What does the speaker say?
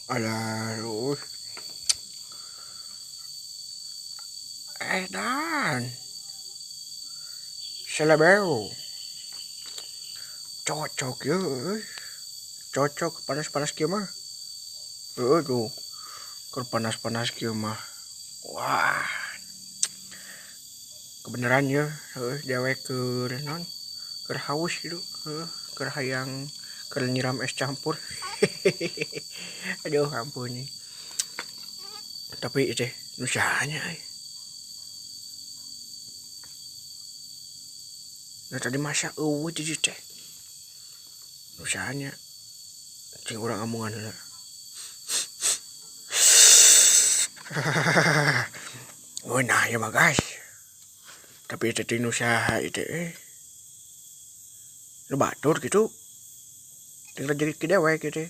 Alah, uh. Edan. Selebeu. Cocok ya, euy. Cocok panas-panas kieu mah. Heueuh tuh. Keur panas-panas kieu mah. Wah. Kebenaran ya, heueuh dewek keur naon? Keur haus gitu, heueuh, keur hayang keur nyiram es campur. Aduh, ampun nih. Tapi teh nu saha nya euy? Nah, tadi masa eueuh di dieu teh. Nu saha nya? Cing urang amungan heula. Ngeunah ieu mah guys. Tapi teh nu saha ieu teh euy. Nu batur kitu. Ting rejeki dewek ieu teh.